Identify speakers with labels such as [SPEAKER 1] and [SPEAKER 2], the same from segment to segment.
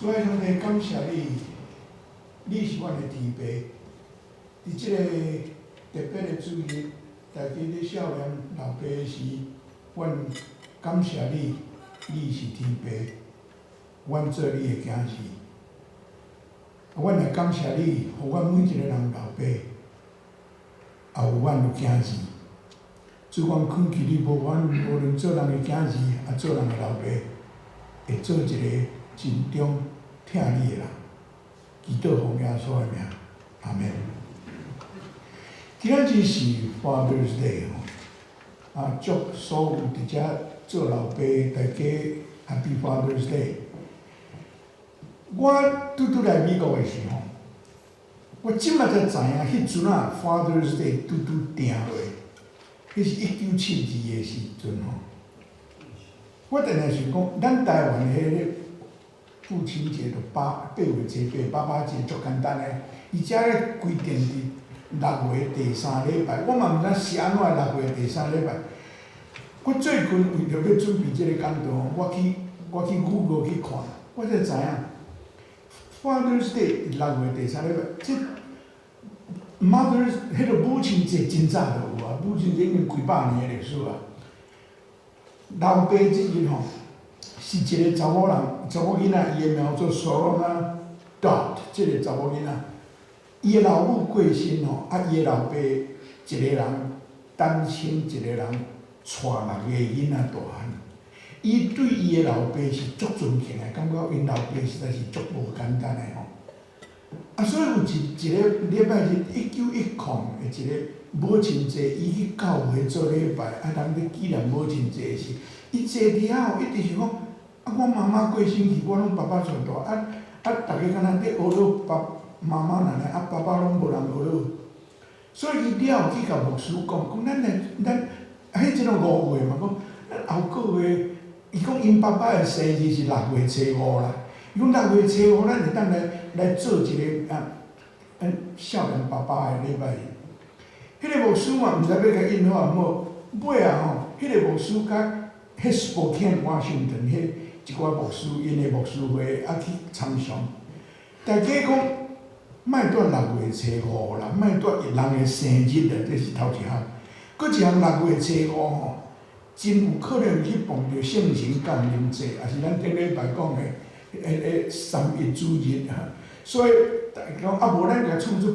[SPEAKER 1] 主愛上帝，感謝你，你是阮的天父。佇這個特別的主日，大家咧少年老爸時，阮感謝你，你是天父，阮做你的囝兒。阮也感謝你，予阮每一個人老爸，也有阮有囝兒。主，阮懇求你，無阮無論做人的囝兒，抑做人的老爸，會做一個盡忠疼你的人。祈禱奉耶穌的名，阿門。今仔日是 Father's Day 吼，啊，祝所有佇遮做老爸大家 Happy Father's Day。我拄拄來美國的時候，我這馬才知影，彼陣仔 Father's Day 拄拄定落，彼是1972的時陣吼。我定定想講，咱台灣彼个父親節就8月初8爸爸節足簡單的，伊遮咧規定佇六月第三禮拜，我嘛毋知是按怎六月第三禮拜。我最近為著欲準備這个講道，我去 Google 去看，我才知影 Father's Day 六月第三禮拜，這 Mother's 彼个母親節真早就有啊，母親節已經幾百年的歷史啊。老爸這日吼，是一個查某人，查某囡仔，伊的名做 Solona Dodd，這個查某囡仔，伊的老母過身吼，啊，伊的老爸一個人單親一個人帶六個囡仔大漢。伊對伊的老爸是足尊敬的，感覺𪜶老爸實在是足無簡單的吼。啊，所以有一個禮拜日，1910的一個母親節，伊去教會做禮拜，啊，人咧紀念母親節時，伊坐佇遐吼，一直想講，啊，我媽媽過身去，我攏爸爸帶大，啊啊，逐家敢若咧呵咾爸媽媽爾爾，啊，爸爸攏無人呵咾，所以伊了後去共牧師講，講咱來咱，彼陣5月嘛，講咱後個月，伊講𪜶爸爸的生日是六月初五啦，伊講六月初五，咱會當來做一個啊，少年爸爸的禮拜日。彼個牧師嘛，毋知欲共應好抑毋好，尾仔吼，彼個牧師佮彼 Spokane Washington 彼一寡牧師，𪜶的牧師會啊去參詳，大家講莫拄六月初五啦，莫拄人的生日啦，這是頭一項。閣一項六月初五吼，真有可能去碰著聖神降臨節，抑是咱頂禮拜講的彼个三一主日哈。所以大家講啊，無咱共創做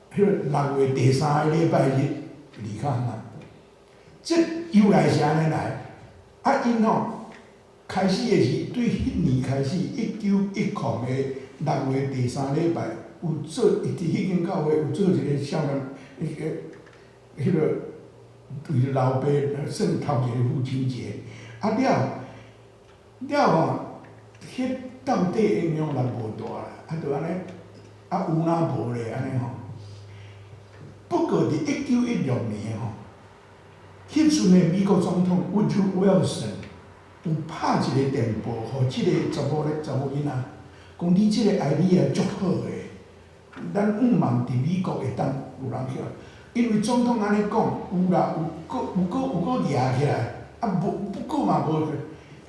[SPEAKER 1] 彼个六月第三個禮拜日離較好。這由來是按呢來，啊𪜶吼開始的是對彼年開始，1910的六月第三禮拜有做，佇彼間教會有做一個少年，彼個為老爸算頭一個父親節，啊了了吼，彼到底影響力無大啦，啊就按呢，啊有若無咧按呢吼。不過佇1916年吼，彼陣的美國總統 Woodrow Wilson 有拍一個電報，予這個查某囡仔，講你這個 idea 足好的，咱向望佇美國會當有人去。因為總統按呢講，有啦，有閣有閣有閣舉起來，啊無不過嘛無，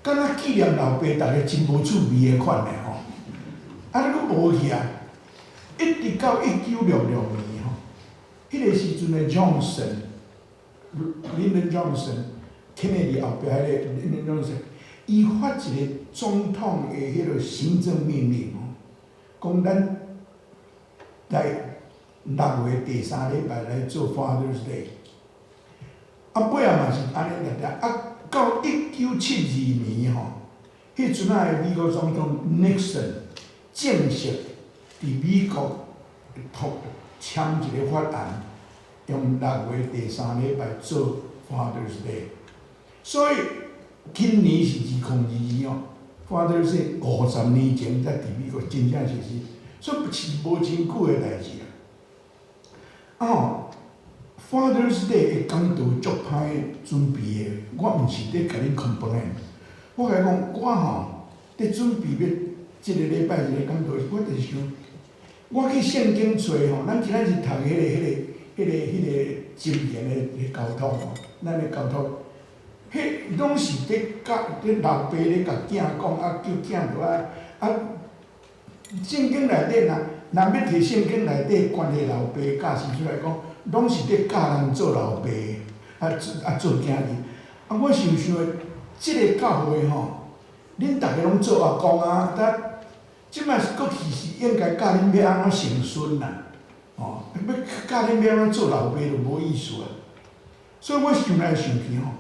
[SPEAKER 1] 敢若紀念老爸，逐家真無趣味的款的吼，啊你閣無去啊，一直到1966年吼，彼個時陣的 Johnson，Lyndon Johnson，Kennedy 後壁彼個 Lyndon Johnson，伊發一個總統的彼個行政命令吼，講咱來六月第三禮拜來做 Father's Day，啊尾仔嘛是按呢定定，啊到1972年吼，彼陣仔的美國總統 Nixon 正式佇美國通簽一個法案，用六月第三禮拜做 Father's Day，所以今年是2022哦，Father's Day 50年前才佇美國真正實施，所以是無真久的代誌啊。啊吼，Father's Day 的講道足歹準備的，我毋是咧共恁 complain，我共你講，我吼佇準備欲這个禮拜日的講道時，我就是想，我去聖經揣吼，咱今仔日讀彼個箴言的交託吼，咱的交託，彼攏是佇教佇老爸咧共囝講，啊叫囝著愛啊，聖經內底若若欲提聖經內底關係老爸教示出來講，攏是佇教人做老爸，啊啊做囝兒。啊，我想想的，這个教會吼，恁逐个攏做阿公啊，啊，這擺閣其實應該教恁欲按怎承孫啦，吼，欲教恁欲按怎做老爸就無意思啊。所以我想來想去吼，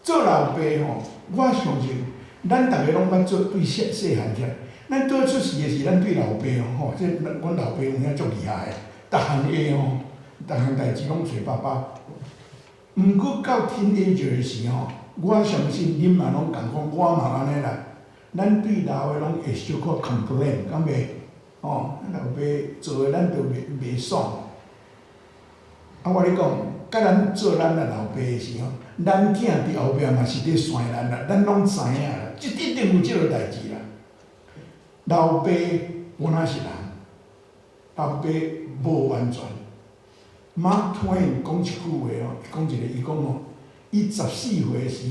[SPEAKER 1] 做老爸吼，我相信咱逐个攏捌做，對細細漢起來，咱拄出世的時，咱對老爸吼，這阮老爸有影足厲害的，逐項會吼，逐項代誌攏揣爸爸。毋過到 teenager 的時吼，我相信恁嘛攏仝款，我嘛按呢啦。咱對老的攏會小可 complain，敢袂？吼，老爸做的咱都袂袂爽。啊，我咧講，佮咱做咱的老爸的時吼，咱囝佇後壁嘛是咧搧咱啦，咱攏知影啦，這一定有這个代誌啦。老爸敢若是人，老爸無完全。Mark Twain 講一句話哦，講一個，伊講哦，伊14歲時，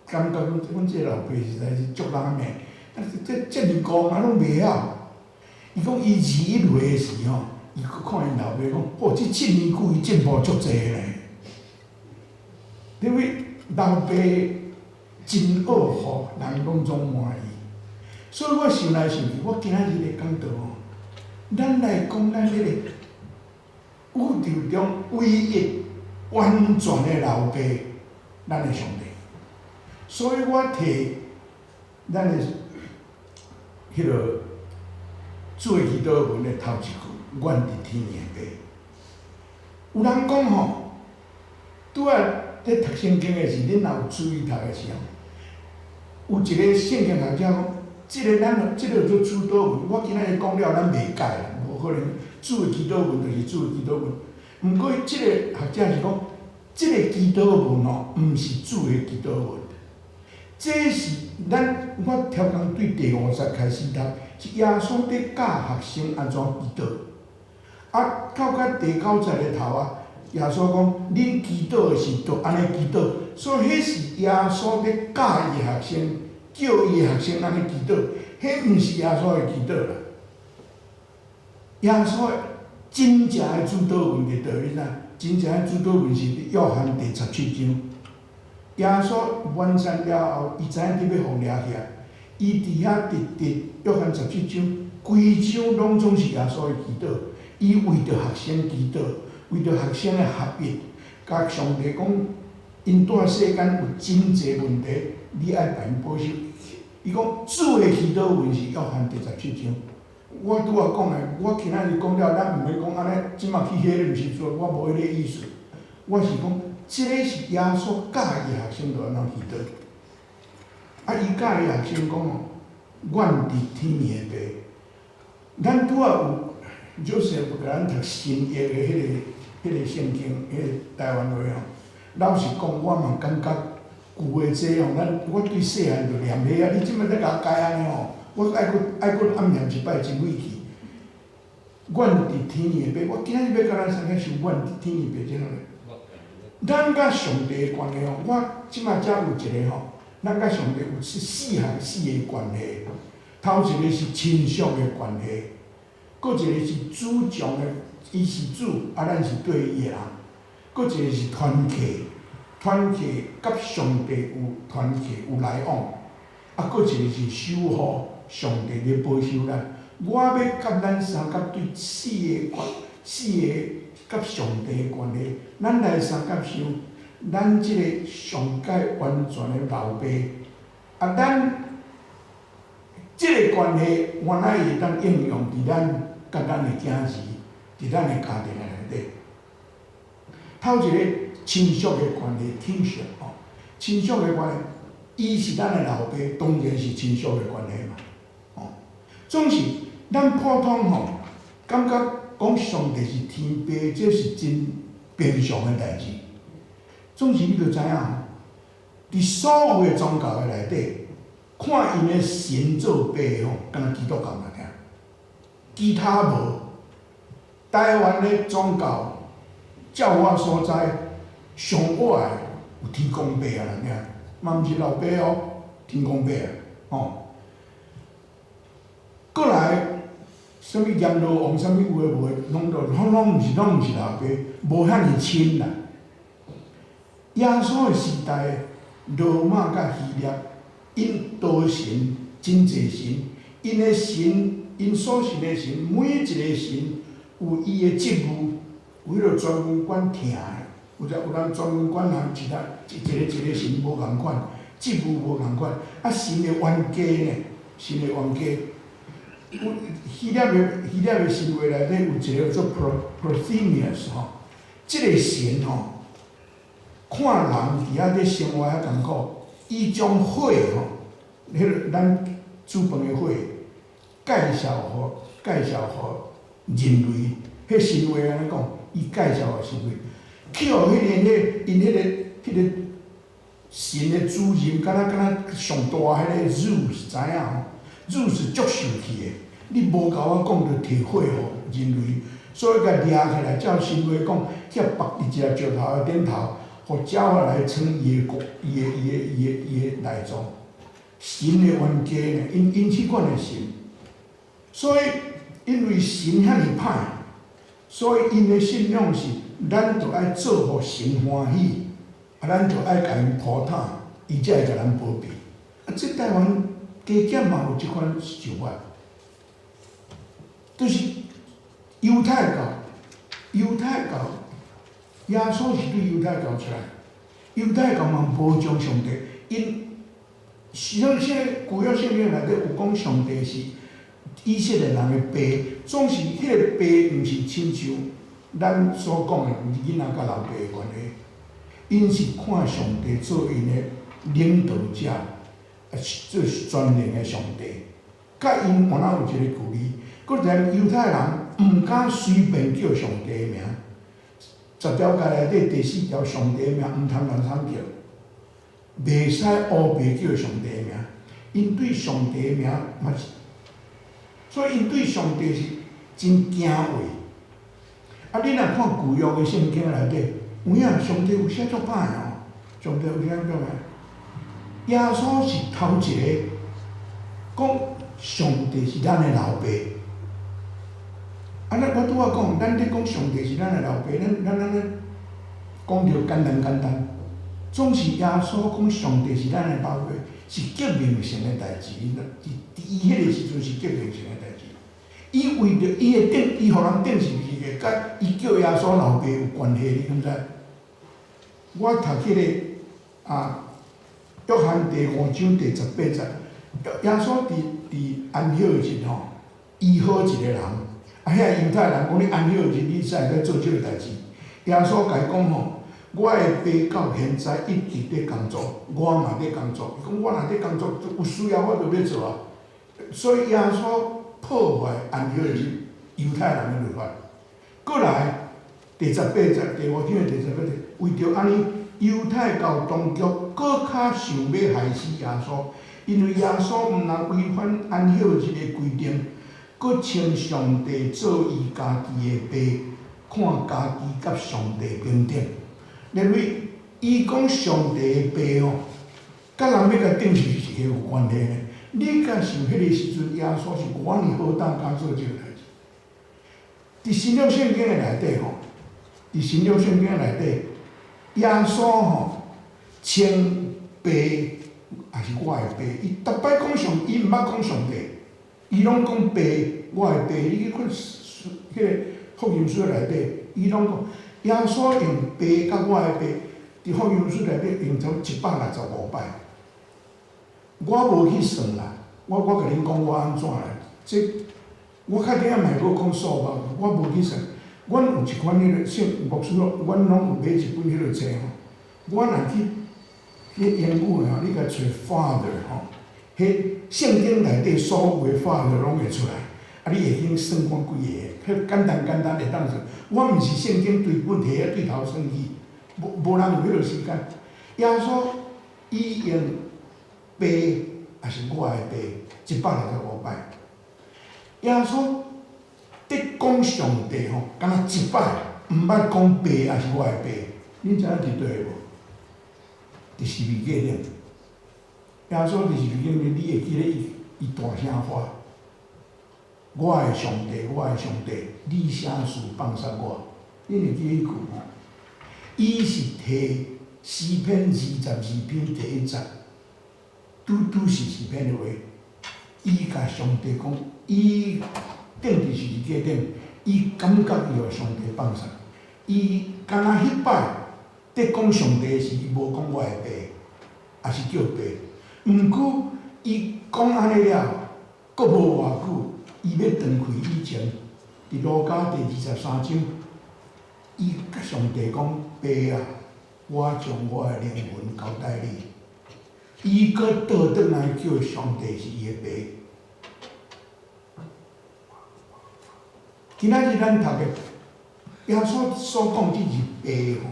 [SPEAKER 1] 感覺講阮這个老爸實在是足爛命，啊，這遮爾戇啊，攏袂曉。伊講伊21歲時吼，伊閣看𪜶老爸講，哦，這7年久伊進步足濟呢。因為老爸真惡予人攏總滿意，所以我想來想去，我今仔日咧講道吼，咱來講咱彼個宇宙中唯一完全的老爸，咱的上帝。所以我提咱的彼个主的祈禱文的頭一句，願佇天的父。有人講吼，拄仔咧讀聖經的時，恁若有注意讀的時候，有一個聖經學者講，這个咱這个做主禱文，我今仔日講了，咱袂改啦，無可能。主的祈禱文就是主的祈禱文。毋過，這个學者是講，這个祈禱文吼，毋是主的祈禱文。這是咱我超工對第五節開始讀，是耶穌佇教學生按怎祈禱。啊，到甲第九節的頭啊，耶穌講：恁祈禱的時，就按呢祈禱。所以，彼是耶穌佇教伊學生，叫伊學生按呢祈禱，彼毋是耶穌的祈禱啦。耶穌真正的主禱文佇佗位呢？真正的主禱文是佇約翰第十七章。耶穌完成了後，伊知影佇欲予掠起來，伊佇遐直直約翰十七章，規章攏總是耶穌的祈禱。伊為著學生祈禱，為著學生的合一，共上帝講，𪜶蹛世間有真濟問題，你愛共𪜶保守。伊講主的祈禱文是約翰第十七章。我拄仔講的，我今仔日講了，咱毋免講按呢，這馬去彼个毋是說，我無彼个意思。我是講，這个是耶穌教伊學生著按怎祈禱。啊，伊教伊學生講哦，願佇天的父。咱拄仔有 Joseph 共咱讀新約的彼个聖經，彼个台灣話吼。老實講，我嘛感覺舊的這吼，咱我對細漢就念彼啊，你這馬再共我改按呢吼，我愛閣愛閣按念一擺真費氣。願佇天的父，我今仔日欲共咱三個想願佇天的父這樣咧。咱佮上帝的關係吼，我這馬才有一個吼，咱佮上帝有四四項四个關係。頭一個是親屬的關係，閣一個是主從的，伊是主，啊，咱是綴伊的人。閣一個是團契，團契佮上帝有團契有來往。啊，閣一個是守護，上帝咧保守咱。我欲佮咱相佮對四个關四个佮上帝的關係，咱來相佮想，咱這個上蓋完全的老爸，啊，咱這个關係原來會當應用佇咱佮咱的囝兒，佇咱的家庭內底。頭一個親屬的關係，親屬吼，親屬的關係，伊是咱的老爸，當然是親屬的關係嘛，吼。總是咱普通吼，感覺講上帝是天父，這是真平常的代誌。總是你著知影吼，佇所有的宗教的內底，看𪜶的神做爸吼，敢若基督教爾爾，其他無。台灣的宗教，照我所知，上倚的有天公伯啊，爾爾，嘛毋是老爸哦，天公伯啊，吼。啥物閻羅王，啥物有的無的，攏都攏攏毋是，攏毋是老爸，無遐爾親啦。耶穌的時代，羅馬佮希臘，𪜶多神，真濟神，𪜶的神，𪜶所信的神，每一个神有伊的職務，有彼個專門管疼的，有只有人專門管人一個一個一個神無仝款，職務無仝款，啊神的冤家呢？神的冤家，有希臘的神話內底有一個叫做 Prometheus 吼，這個神吼，看人佇遐咧生活遐艱苦，伊將火吼，彼個咱煮飯的火，介紹予人類，彼神話按呢講，伊介紹予神話，去予彼個彼𪜶彼個神的主人，敢若上大彼個 Zeus 知影吼？Zeus 足受氣的，你無共我講，就提火予人類，所以共掠起來，照神話講，去縛佇一個石頭的頂頭，予鳥仔來創伊的國，伊的內臟。神的冤家呢？𪜶這款的神，所以因為神遐爾歹，所以𪜶的信仰是，咱著愛做予神歡喜，啊，咱著愛共𪜶鋪毯，伊才會共咱保庇。啊，這台灣加減嘛有這款想法，就是猶太教，猶太教，耶穌是對猶太教出來，猶太教嘛無將上帝，𪜶像這舊約聖經內底有講上帝是以色列人的爸，總是彼個爸毋是親像咱所講的囡仔佮老爸的關係，𪜶是看上帝做𪜶的領導者，啊，做全能的上帝，佮𪜶原來有一個距離。閣來猶太人毋敢隨便叫上帝的名，十條誡內底第四條上帝的名毋通亂亂叫，袂使烏白叫上帝的名。𪜶對上帝的名嘛是，所以𪜶對上帝是真敬畏。啊，你若看舊約的聖經內底，有影上帝有寫足歹哦，上帝有寫足歹。耶穌是頭一個講上帝是咱的老爸。啊，咱我拄仔講，咱咧講上帝是咱的老爸，咱按呢講著簡單簡單，總是耶穌講上帝是咱的老爸，是革命性的代誌。佇伊彼個時陣是革命性的代誌。伊為著伊的釘，伊予人釘十字架，佮伊叫耶穌老爸有關係，你敢知？我讀彼個啊，約翰第五章第十八節，耶穌佇安息日吼，醫好一個人。啊！遐猶太人講你安息日你使會使做這個代誌？耶穌共伊講吼，我的爸到現在一直佇工作，我嘛佇工作。伊講我若佇工作，有需要我就欲做啊。所以耶穌破壞安息日猶太人的律法。閣來第十八節，第五章的第十八節，為著按呢，猶太教當局閣較想欲害死耶穌，因為耶穌毋但違反安息日的規定，閣稱上帝做伊家己的爸，看家己佮上帝平等。認為伊講上帝的爸吼，佮人欲共釘十字架有關係呢？你敢想彼個時陣，耶穌是偌爾好膽敢做這個代誌？佇新約聖經的內底吼，佇新約聖經內底，耶穌吼稱爸抑是我的爸，伊逐擺講上，伊毋捌講上帝，伊攏講爸，我的爸。你去看彼個福音書內底，伊攏講耶穌用爸佮我的爸，佇福音書內底用咗165擺。我無去算啦，我共恁講我按怎啦？這我較頂仔嘛會閣講數目，我無去算。阮有一款彼個聖牧師，阮攏有買一本彼個冊吼。我若去彼英語的吼，你共揣 Father 吼，彼聖經內底所有的 Father 攏會出來。啊，你會曉算看幾个？彼簡單簡單會當算。我毋是聖經規本摕啊對頭算去，無人有彼個時間。耶穌伊用爸，抑是我的爸，165擺。耶穌佇講上帝吼，敢若一擺，毋捌講爸抑是我的爸。恁知影佇佗位無？佇十字架頂。耶穌佇十字架頂，你會記得伊大聲喊。我的上帝，我的上帝，你啥事放殺我？恁會記彼句無？伊是提詩篇22篇第1節，拄拄是詩篇的話。伊共上帝講，伊釘佇十字架頂，伊感覺伊予上帝放殺。伊敢若彼擺佇講上帝時，伊無講我的爸，抑是叫爸。毋過伊講按呢了，閣無偌久，伊欲斷氣以前，佇路加第23章，伊共上帝講：爸啊，我將我的靈魂交代你。伊閣倒轉來叫上帝是伊的爸。今仔日咱讀的耶穌所講這字爸吼，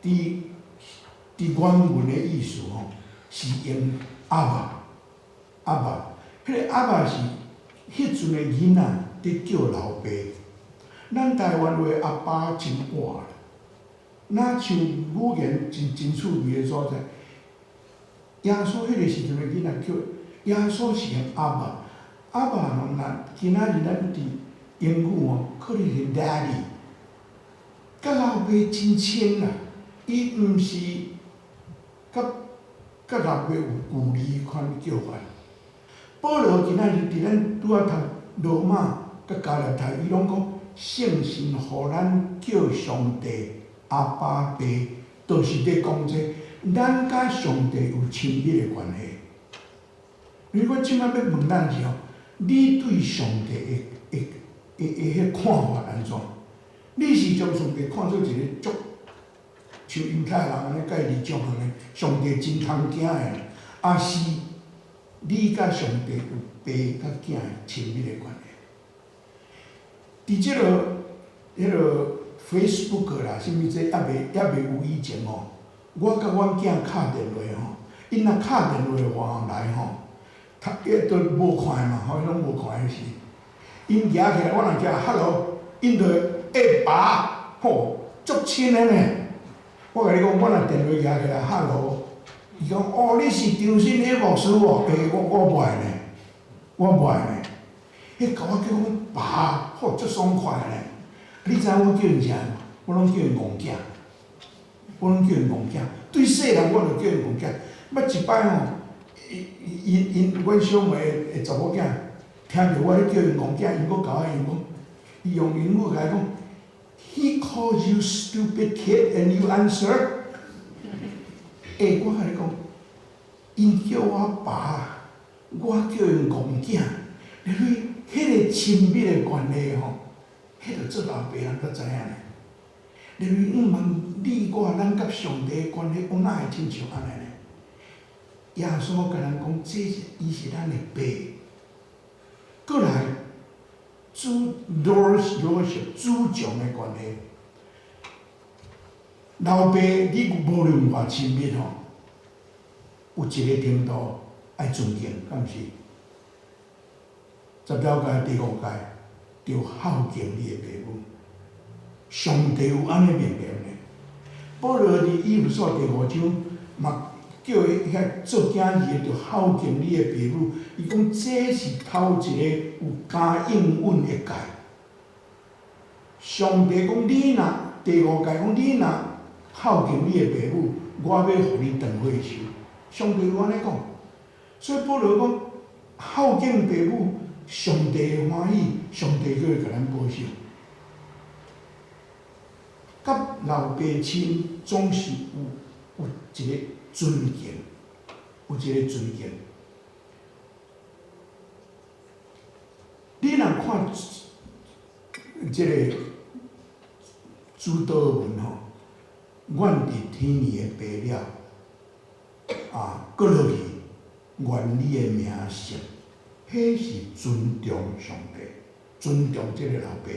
[SPEAKER 1] 佇原文的意思吼，是用阿爸，阿爸，彼个阿爸是彼陣的囡仔佇叫老爸。咱台灣話阿爸真倚，若像語言真真趣味的所在。耶穌彼个時陣的囡仔叫耶穌是用阿爸，阿爸吼，若今仔日咱佇英語吼，可能是 daddy，佮老爸真親啦，伊毋是佮老爸有距離款叫法。保羅今仔日佇咱拄仔讀羅馬佮加拉太，伊攏講聖神予咱叫上帝阿爸爸，就是佇講這咱佮上帝有親密的關係。如果這擺欲問咱是吼，你對上帝的的的的彼看法按怎？你是將上帝看做一个足像猶太人按呢佮伊離按呢，上帝真通驚的，抑是你佮上帝有爸佮囝的親密的關係？佇這个彼个 Facebook 啦，啥物這猶未有以前吼，我佮阮囝敲電話吼，𪜶若敲電話來吼，他伊都無看的嘛，吼，伊攏無看的時，𪜶舉起來，我若叫 Hello，𪜶就會爸，吼，足親的呢。我共你講，我若電話舉起來，Hello，伊講哦，你是張信的牧師無？欸，我袂呢，我袂呢。彼共我叫阮爸，吼，足爽快的呢。你知影我叫𪜶啥？我攏叫𪜶戇囝，我攏叫𪜶戇囝。對細漢我就叫𪜶戇囝。捌一擺吼，𪜶𪜶阮小妹的查某囝聽著我咧叫𪜶戇囝，𪜶閣共我𪜶講，伊用英語共我講，He calls you stupid kid and you answer。欸，我共你講，𪜶叫我爸，我叫𪜶戇囝，因為彼个親密的關係吼，彼个做老爸人才知影呢。因為毋問你我，咱佮上帝的關係，有哪會親像按呢呢？耶穌共咱講，這是伊是咱的爸。閣來，主 Lordship 主從的關係。老爸，你無論偌親密吼，有一個程度愛尊敬，敢毋是？十條誡第五誡，著孝敬你的爸母。上帝有按呢命令呢。保羅佇以弗所第五章嘛，叫遐做囝兒的著孝敬你的爸母。伊講這是頭一個有加應允的誡。上帝講你若第五誡講你若孝敬你的爸母，我欲予你長歲壽。上帝有按呢講，所以保羅講孝敬爸母，上帝會歡喜，上帝閣會共咱保守。佮老爸親總是有一个尊敬，有一个尊敬。你若看這个主禱文吼，願佇天兒的爸了，啊，閣落去，願你的名聖，彼是尊重上帝，尊重這个老爸。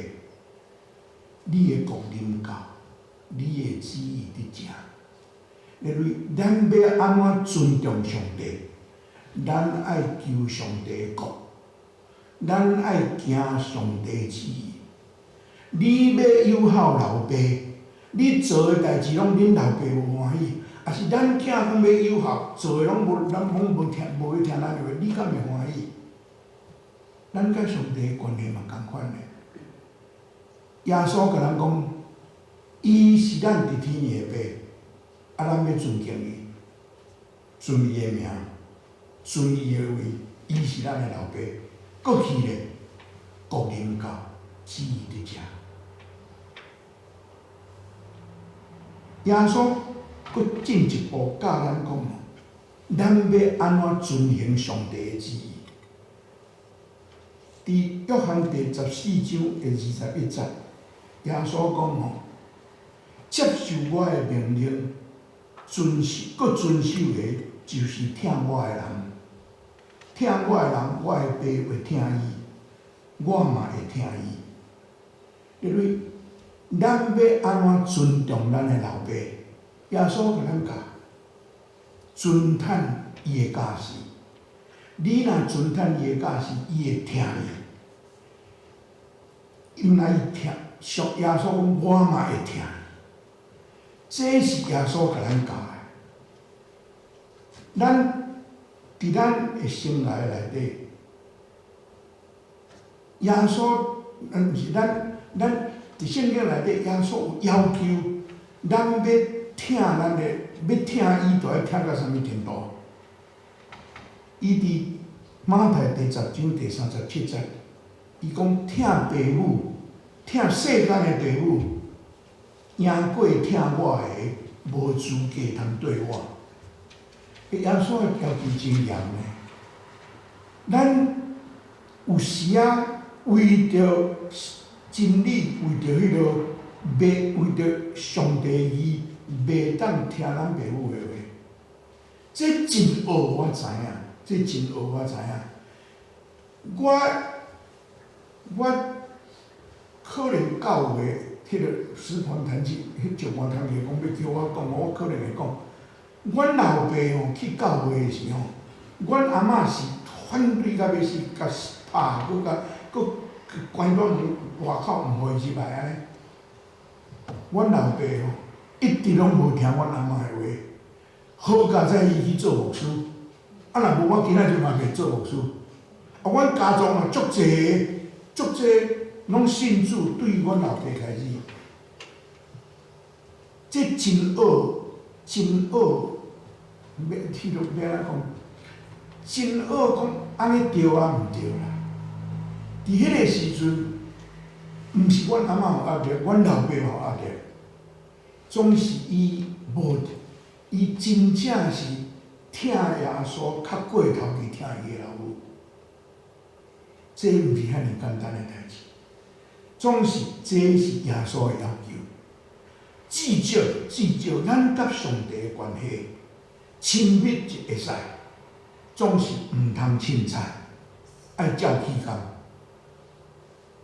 [SPEAKER 1] 你的國臨到，你的旨意佇成。因為咱欲按怎尊重上帝？咱愛求上帝的國，咱愛行上帝旨意。你欲友好老爸，你做的代誌攏恁老爸無歡喜，抑是咱囝講欲友好，做的攏無，咱攏無聽，無欲聽咱的話，你敢會歡喜？咱佮上帝的關係嘛仝款的。耶穌共咱講，伊是咱佇天的爸，啊，咱欲尊敬伊，尊伊的名，尊伊的位，伊是咱的老爸。過去咧，國臨到，旨意佇遮。耶穌閣進一步教咱講，咱欲按怎遵行上帝的旨意？佇約翰第14章的21節，耶穌講吼：接受我的命令，遵守，閣遵守的，就是疼我的人。疼我的人，我的爸會疼伊，我嘛會疼伊。因為咱欲按怎尊重咱的老爸？耶穌共咱教，遵趁伊的教示。你若遵趁伊的教示，伊會疼你。因為伊疼，上耶穌講，我嘛會疼。這是耶穌共咱教的。咱佇咱的生涯內底，耶穌，毋是咱，咱佇聖經內底，耶穌有要求，咱欲疼咱的，欲疼伊，就愛疼到啥物程度？伊佇馬太第10章第37節，伊講疼爸母，疼世間的爸母，贏過疼我的，無資格通綴我。耶穌的要求真嚴的，咱有時仔為著真理，為著彼個袂，為著上帝義，袂當聽咱爸母的話。這真惡，我知影，這真惡，我知影。我可能教會彼個師團團契，彼石盤堂講欲叫我講，我可能會講。阮老爸吼去教會的時吼，阮阿嬤是反對甲欲死，共拍，閣共閣關佇門外口，毋予伊入來按呢。阮老爸吼一直攏無聽阮阿嬤的話，好佳哉伊去做牧師，啊若無我今仔日嘛袂做牧師。啊，阮家族嘛足濟个，足濟攏信主，對阮老爸開始，這真惡，真惡，欲彼落欲按怎講？真惡講按呢對啊毋對啦？佇彼个時陣，毋是阮阿嬤有壓力，阮老爸嘛有壓力，總是伊無，伊真正是疼耶穌較過頭去疼伊的老母，這毋是遐爾簡單的代誌。總是這是耶穌的要求。至少至少，咱佮上帝的關係親密就會使，總是毋通凊彩，愛照起工。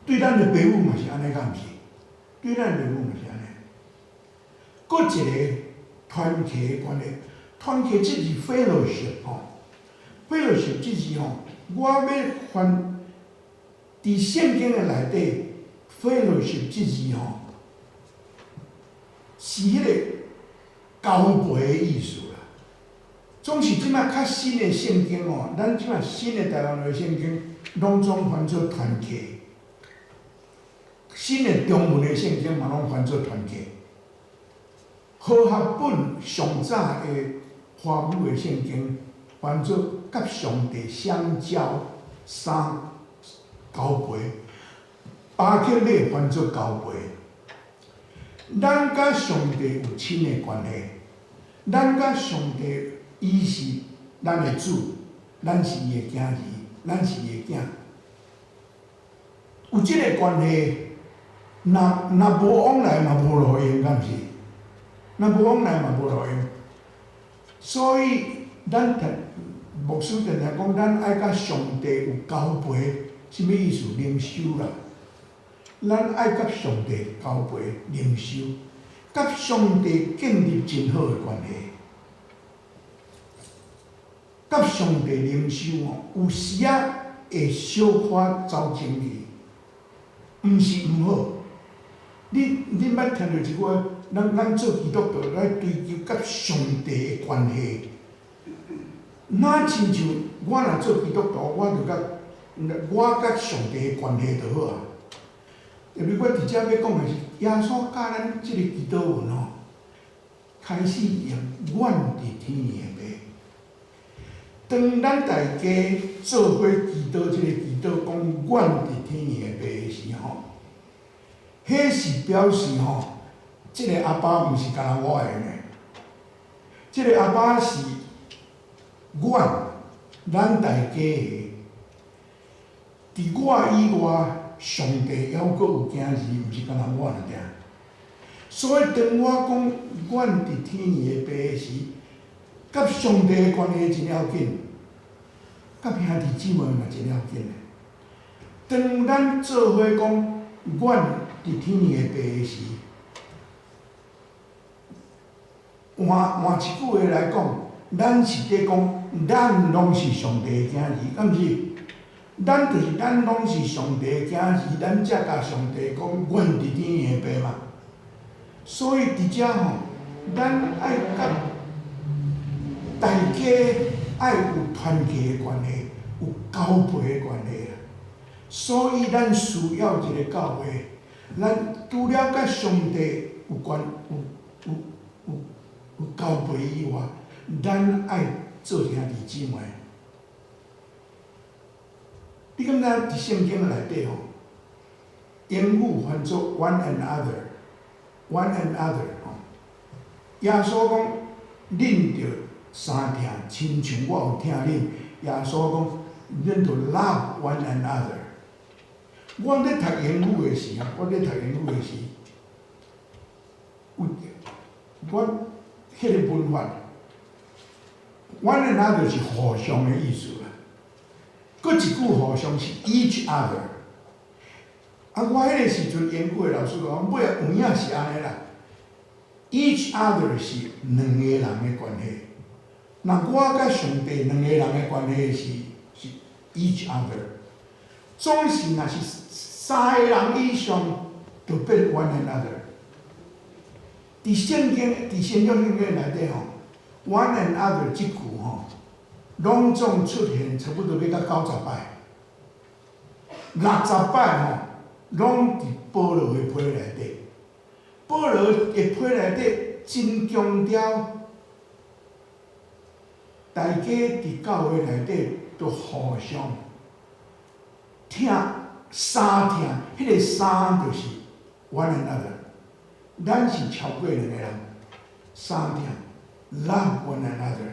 [SPEAKER 1] 對咱的爸母嘛是按呢，敢毋是？對咱的爸母嘛是按呢。閣一个團契的關係，團契這字 fellowship 吼，fellowship 這字吼，我欲翻佇聖經的內底，fellowship 這字吼，是彼个交陪的意思啦。總是這擺較新的聖經吼，咱這擺新的台灣話聖經，攏總翻做團契。新的中文的聖經嘛，攏翻做團契。和合本上早的華語的聖經翻做佮上帝相交三交陪，巴克禮翻做交陪。咱佮上帝有親的關係，咱佮上帝，伊是咱的主，咱是伊的囝兒，咱是伊的囝。有這个關係，若若無往來嘛無路用，敢毋是？若無往來嘛無路用。所以咱聽牧師定定講，咱愛佮上帝有交陪，啥物意思？靈修啦。咱愛佮上帝交陪靈修，佮上帝建立真好的關係。佮上帝靈修吼，有時仔會小可走精去，毋是毋好。你捌聽著一句話，咱做基督徒，來追求佮上帝的關係。若親像我若做基督徒，我就佮我佮上帝的關係就好啊。特別我佇遮欲講的是，耶穌教咱這个祈禱文吼，開始用阮佇天的爸。當咱大家做伙祈禱這个祈禱，講阮佇天的爸的時吼，彼是表示吼，這个阿爸毋是干焦我的呢，這个阿爸是阮咱大家的。佇我以外，上帝猶閣有囝兒，毋是干焦我爾爾。所以當我講阮佇天的爸時，佮上帝的關係真要緊，佮兄弟姊妹嘛真要緊。當咱做伙講阮佇天的爸時，換換一句話來講，咱是佇講，咱攏是上帝的囝兒，敢毋是？咱就是咱攏是上帝的囝兒，咱才共上帝講，阮佇天的爸嘛。所以佇遮吼，咱愛佮大家愛有團契的關係，有交陪的關係啦。所以咱需要一個教會，咱除了佮上帝有關有有有有交陪以外，咱愛做兄弟姊妹。你敢知佇聖經內底吼，英語翻做 one another，one another 吼。耶穌講，恁著相疼，親像我有疼恁。耶穌講，恁著 love one another。我咧讀英語的時候，我咧讀英語的時，有我彼個文法，one another 是互相的意思啦。閣一句互相是 each other。啊，我彼個時陣英語的老師講，尾仔有影是按呢啦。each other 是兩個人的關係，若我佮上帝兩個人的關係是 each other，總是若是三個人以上，就變 one another。佇聖經，佇新約聖經內底吼，one another 這句吼，攏總出現差不多欲到90擺，60擺吼，攏佇保羅的批內底。保羅的批內底真強調，大家佇教會內底都互相疼相疼，彼個相就是 one another。咱是超過兩個人，相疼，love one another。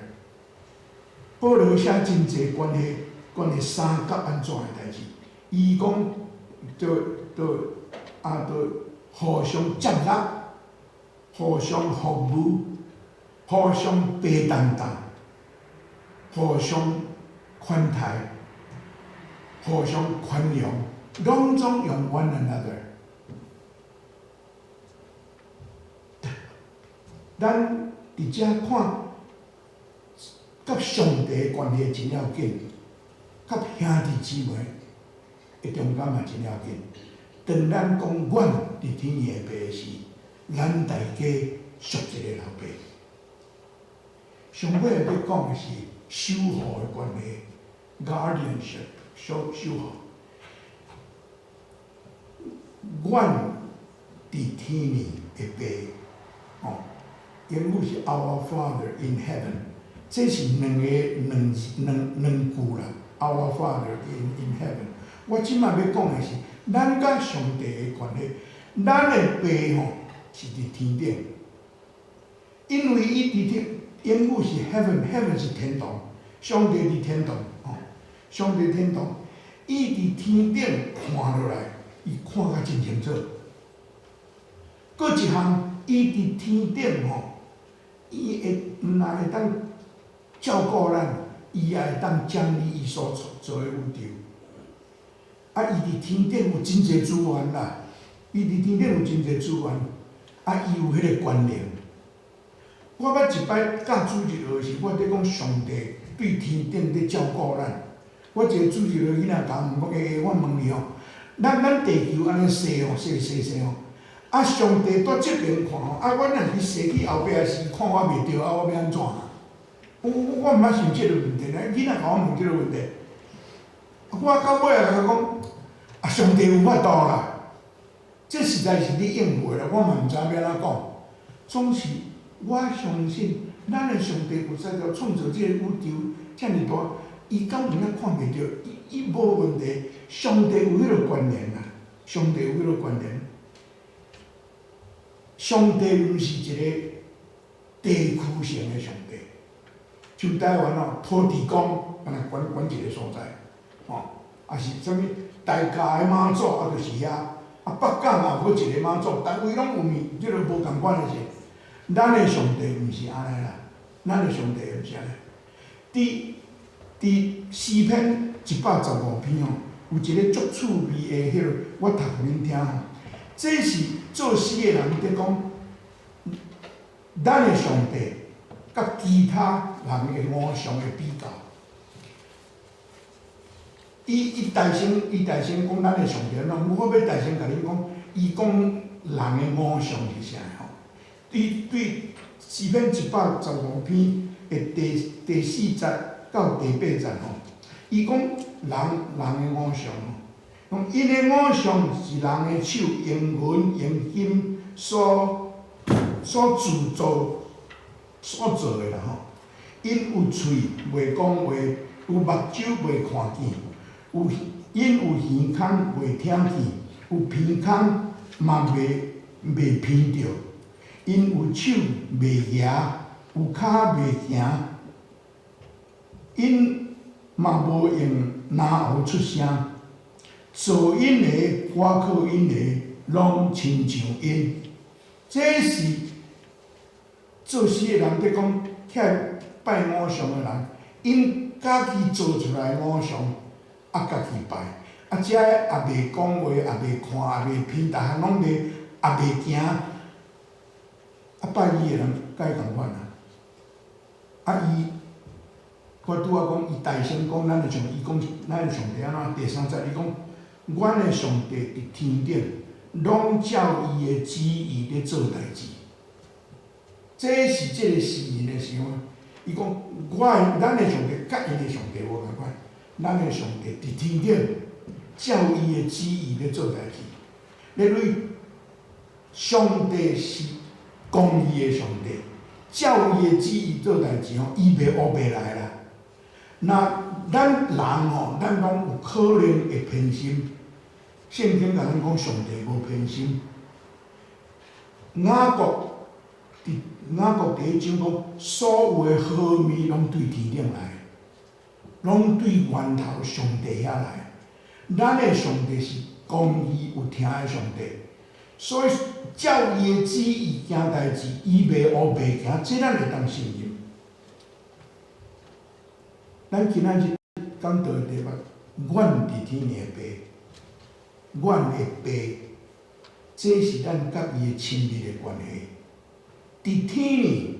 [SPEAKER 1] 保羅寫真濟關係關於相佮按怎的代誌，伊講就就啊，就互相接納，互相服務，互相擔擔當，互相寬待，互相寬容，攏總用 one another。咱佇遮看，佮上帝的關係真要緊，佮兄弟姊妹的中間嘛真要緊。當咱講阮佇天的爸時，咱大家屬一个老爸。上尾欲講的是守護的關係，guardianship，守守護。阮佇天的爸，吼，英語是 Our Father in Heaven，這是兩个兩兩兩句啦。Our Father in Heaven，我這擺欲講的是，咱佮上帝的關係，咱的爸吼是佇天頂，因為伊佇天，英語是 heaven，heaven 是天堂，上帝佇天堂，吼，上帝天堂，伊佇天頂看落來，伊看甲真清楚。閣一項，伊佇天頂吼，伊會毋但會當照顧咱，伊也會當掌理伊所創造的宇宙。啊，伊佇天頂有真濟資源啦，伊佇天頂有真濟資源，啊，伊有彼个權能。我捌一擺教主日學時，我佇講上帝對天頂佇照顧咱。我一个主日學囡仔共我問講：欸，我問你吼，咱地球按呢踅吼，踅踅踅吼，啊，上帝佇這邊看吼，啊，阮若是踅去後壁時看我袂著，啊，我欲按怎？我毋捌想這个問題呢，囡仔共我問這个問題。我到尾仔共講，啊，上帝有法度啦，這實在是你應付的啦，我嘛毋知影欲按怎講。總是我相信，咱的上帝有才調創造這個宇宙遮爾大，伊敢有影看袂著？伊伊無問題，上帝有彼个權能啦，上帝有彼个權能。上帝毋是一个地區性的上帝，像台灣哦，土地公，敢若管管一个所在，吼，抑是啥物大甲的媽祖啊，就是遐，啊北港也有閣一个媽祖，逐位攏有物，這個無仝款的是。咱的上帝毋是按呢啦，咱的上帝毋是按呢。佇佇詩篇115篇吼，有一个足趣味的彼个，我讀予恁聽吼。這是作詩的人佇講，咱的上帝佮其他人的偶像的比較。伊伊大聲，伊大聲講咱的上帝按怎，我欲大聲共恁講，伊講人的偶像是啥吼？對對，詩篇115篇的第第四節到第八節吼，伊講人人的偶像吼，講𪜶的偶像是人的手用銀用金所所鑄造所做的啦吼。𪜶有喙袂講話，有目睭袂看見，有𪜶有耳孔袂聽見，有鼻孔嘛袂袂鼻著。𪜶有手袂舉，有跤袂行，𪜶嘛無用嚨喉出聲。造𪜶的、倚靠𪜶的，攏親像𪜶。這是作詩的人佇講，遐拜偶像的人，𪜶家己做出來偶像，啊，家己拜，啊，這个也袂講話，也袂看，也袂鼻，逐項攏袂，也袂行。啊，拜伊的人共伊仝款啊！啊，伊，我拄仔講，伊大聲講咱的上，伊講咱的上帝按怎？第三節伊講，阮的上帝佇天頂，攏照伊的旨意咧做代誌。這是這個詩人的想法。伊講，我的咱的上帝佮𪜶的上帝無仝款，咱的上帝佇天頂，照伊的旨意咧做代誌。咧類上帝是公義的上帝，照伊的旨意做代誌吼，伊袂烏白來啦。若咱人吼，咱攏有可能會偏心。聖經共咱講，上帝無偏心。雅各佇雅各第一章講，所有的好物攏對天頂來，攏對源頭上帝遐來。咱的上帝是公義有疼的上帝，所以照伊的旨意行代誌，伊袂烏白行，這咱會當信任。咱今仔日講道的題目，阮佇天的爸，阮的爸，這是咱佮伊的親密的關係。佇天呢，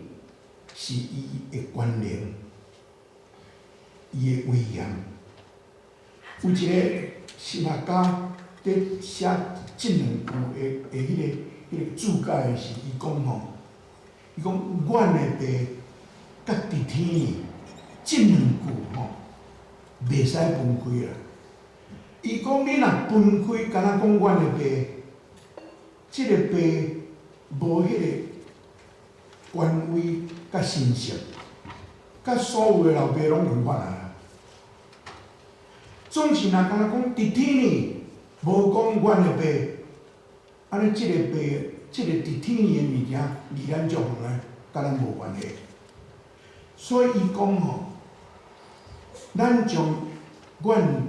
[SPEAKER 1] 是伊的權能，伊的威嚴。有一個神學家佇寫這兩句的的彼個彼個注解的時，伊講吼，伊講阮的爸佮佇天呢，這兩句吼，袂使分開啦。伊講你若分開，敢若講阮的爸，這個爸無彼個權威佮神聖，佮所有的老爸攏仝款啊。總是若敢若講佇天呢，無講阮的爸，按呢這個爸，這個佇天的物件，離咱足遠的，佮咱無關係。所以伊講吼，咱將阮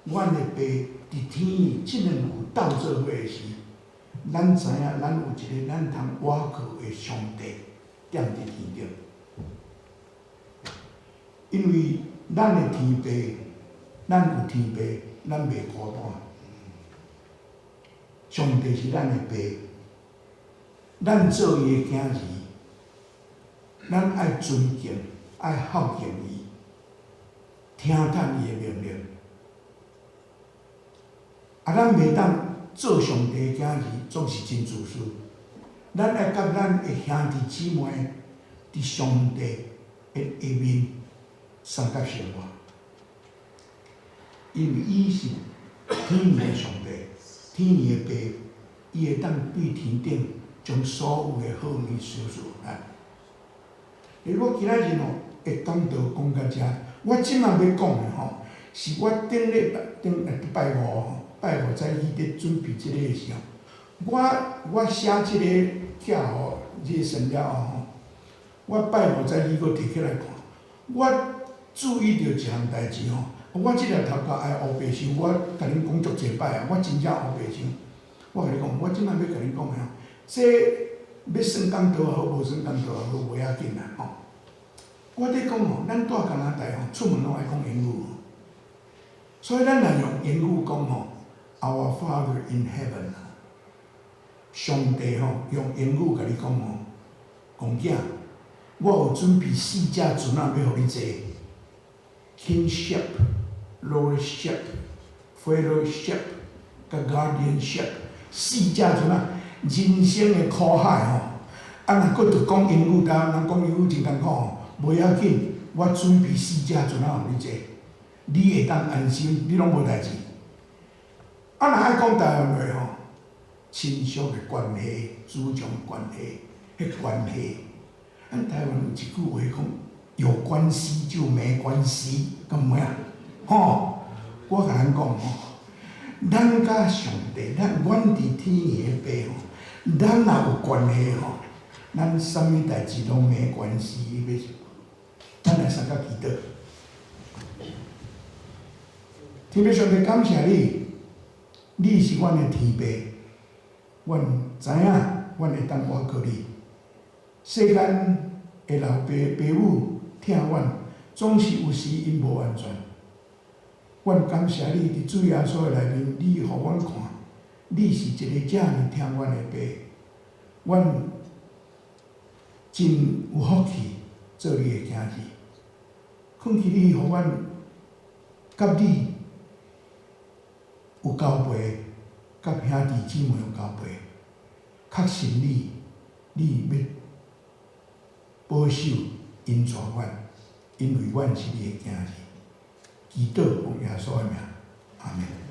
[SPEAKER 1] 阮的爸佇天呢，這兩句鬥做伙時，咱知影咱有一個咱通倚靠的上帝踮佇天頂，因為咱的天爸，咱有天爸，咱袂孤單。上帝是咱的爸，咱做伊的囝兒，咱愛尊敬、愛孝敬伊，聽從伊的命令。啊，咱袂當做上帝的囝兒，總是真自私。咱愛佮咱的兄弟姊妹，佇上帝的的面相佮生活。因為伊是天的上帝，天的爸，伊會當對天頂將所有的好物賞賜咱。欸，我今仔日吼會講道講到遮，我這馬欲講的吼，是我頂禮拜頂拜五吼，拜五早起佇準備這个的時候，我寫這個寄予熱線了後吼，我拜五早起閣提起來看，我注意著一項代誌吼，我這粒頭殼愛烏白想，我共恁講足濟擺啊，我真正烏白想。我共你講，我這馬欲共恁講的吼，這欲算講道也好，無算講道也好，無要緊啦吼。我佇講吼，咱蹛加拿大吼，出門攏愛講英語，所以咱若用英語講吼，Our Father in Heaven，上帝吼，用英語共你講吼，戇囝，我有準備四隻船仔欲予你坐，Kingship、Lordship、Fellowship、佮 Guardianship，四隻船仔，人生的苦海吼，啊若閣著講英語，台灣人講英語真艱苦吼。無要緊，我準備四隻船仔予你坐，你會當安心，你攏無代誌。啊，若愛講台灣話吼，親屬的關係、主從關係，彼關係，咱台灣有一句話講：有關係就沒關係，敢毋是啊？吼，我共咱講吼，咱佮上帝，咱阮佇天的爸吼，咱若有關係吼，咱啥物代誌攏沒關係。咱來相佮祈禱。天父上帝，感謝你，你是阮的天父，阮知影，阮會當倚靠你。世間的老爸爸母疼阮，總是有時𪜶無完全。阮感謝你，佇主耶穌的內面，你予阮看，你是一個遮爾疼阮的爸。阮真有福氣做你的囝兒，懇求你予阮佮你有交陪，佮兄弟姊妹有交陪，確信你，你欲保守引帶阮，因為阮是你的囝兒。祈禱奉耶穌的名，阿門。